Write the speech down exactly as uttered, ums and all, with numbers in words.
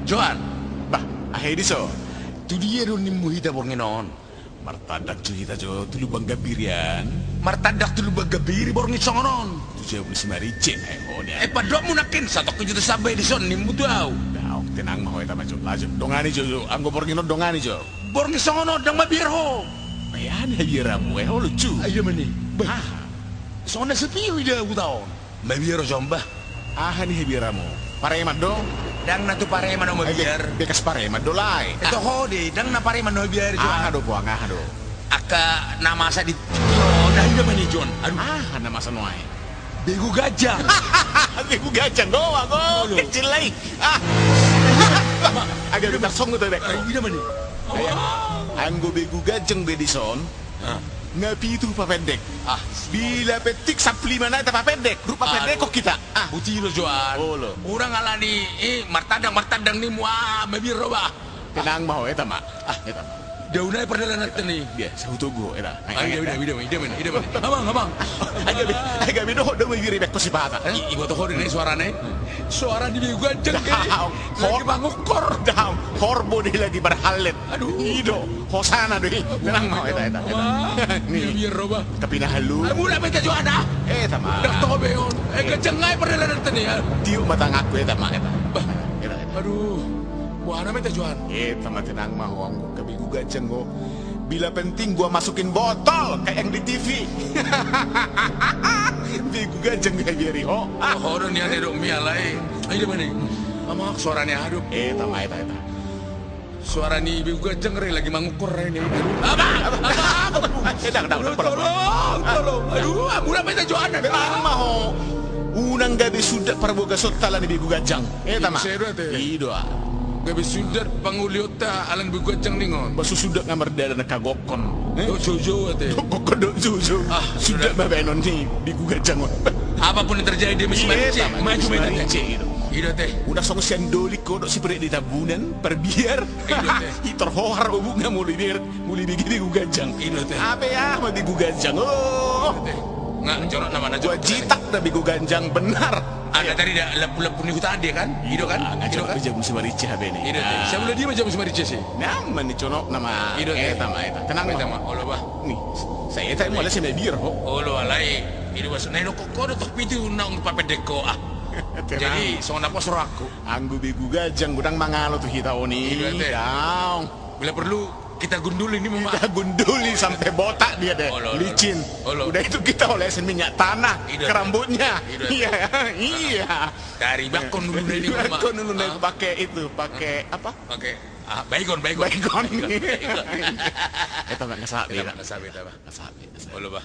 Johan. Bah, aha i dison? Tu dia do nimmu hita borngin on? Martandang jo hita jo tu Lumban Gambirian. Martandang tu Lumban Gambiri borngin songon on. Tu jabu ni si Maricin, eh, on ya. Eh, pandokmu nangkin, satongkin jo tu samba i dison, nimmu tu au. Daong, tenang ma ho, eta ma jo, lajo. Dongani jo, jo, anggo borngin on dongani jo. Borngin songon on, ndang mabiar ho. Ai aha ni habiaranmu, eh, ho lucu. Ai dia ma ni. Bah. Songon na sepi ho ida huta on. Mabiar ho jo on bah. Aha ni habiaranmu? Pareman do? Ndang na tu pareman au mabiar. Bekas pareman do lae. Eto ho de, ndang na pareman au mabiar jo. Aha do, Puang, aha do? Angka na masa di, oh, na hida ma ni jo on. Aduh. Aha na masa nuaeng? Begu ganjang. Begu ganjang, goa, goa. Kecil lai. Ah. Agak bitar song tu bek. Hida ma ni. Anggo begu ganjang be dison. Nga pitu papendek. Ah. Bila penting saplima nai tapapendek. Rupapendek kok hita. Ah. Boti do jo an. Olo. Unang alani, eh, martandang, martandang nimmu, ah, mabiar ho bah. Tenang ma ho, eta ma. Ah, eta ma. Daun ai pardalanan tani. Dia, sahutogu ho, eta. Ai, ai, ai, ai, ai, ai, ai, ai, ai, ai. Amang, amang. Ai gabe, ai gabe dohot do mabiar i bek ho sipata. Eh? I, iboto ho do ni suarana i. Suara ni begu ganjang ke. Daong. Lagi mangukur. Daong. Horbo do i lagi marhallet. Aduh. I do. Hosana do i. Tenang ma ho, eta, eta, eta. Ni. Biar roba. Tapi na halu. Ai mula ma hita jo an. Eh, eta ma. Dak toho be on. Eh, ganjang ai pardalanan tani ya. Tiup ma tanganku, eta ma, eta. Bah. Eta, eta. Aduh. Boha nama hita jo an? Eh, eta ma, tenang ma ho, anggo begu ganjang ho. Bila penting gua masukin botol kayak yang di T V. Begu ganjang gabe biar i ho. Ah. Ho do nian, eh, dok mialai. Ai dia ma ni. Amang, suara ni aha dok? Eh, eta ma, eta, eta. Suara ni begu ganjang re, lagi mangukur re ni. Aduh, apa? Apa? Apa? Eh, dang, dang, dang, tolong, tolong. Aduh, mula ma hita jo an. Tenang ma ho. Unang gabe sudat parbogasonta ala ni begu ganjang. Eh, eta ma. I do ate. I do ah. Gabe sudat pangolionta ala ni begu ganjang ningon. Ba so sudat nga mardalan na kagokkon. Eh? Dok joujou ate. Dok gokkon dok joujou. Ah, sudat ma baenon ni begu ganjang on. Apapun yang terjadi dia masih maju. Maju ma hita. I do ate. Unang songon siandolik ho dok siprek di Tambunan, parbiar. I do ate. I torhohar obukna molo i biar. Muli bege begu ganjang. I do ate. Ape aha ma begu ganjang. Oh. Nga jonok nama na jonok. Gua jitak da begu ganjang benar. Ada tadi da lampu-lampu ni huta dia kan? I do kan? Nga jonok be jabu ni si Maricin habene. I do ate. Sabula dia ma jabu ni si Maricin si. Nama ni jonok nama. I do ate. Eta ma, eta. Tenang ma. Olo bah. Ni. Sai eta mula si mabiar ho. Olo alai. I do bah. Na i do kok ho do tok pitu naung papendek ho ah. Jadi songon na pos rohangku. Anggo begu ganjang godang mangalo tu hita on i. I do ate. Daong. Bila perlu kita gunduli ni mama. Kita gunduli sampai botak dia deh. Licin. Udah itu kita olesin minyak tanah ke rambutnya. Iya, iya. Dari bakon dulu ini mama. Bakon dulu nih pakai itu, pakai apa? Pakai, ah, baygon, baygon. Baygon. Eta ma, ngasah be. Ngasah be, eta ma. Ngasah be. Olo bah.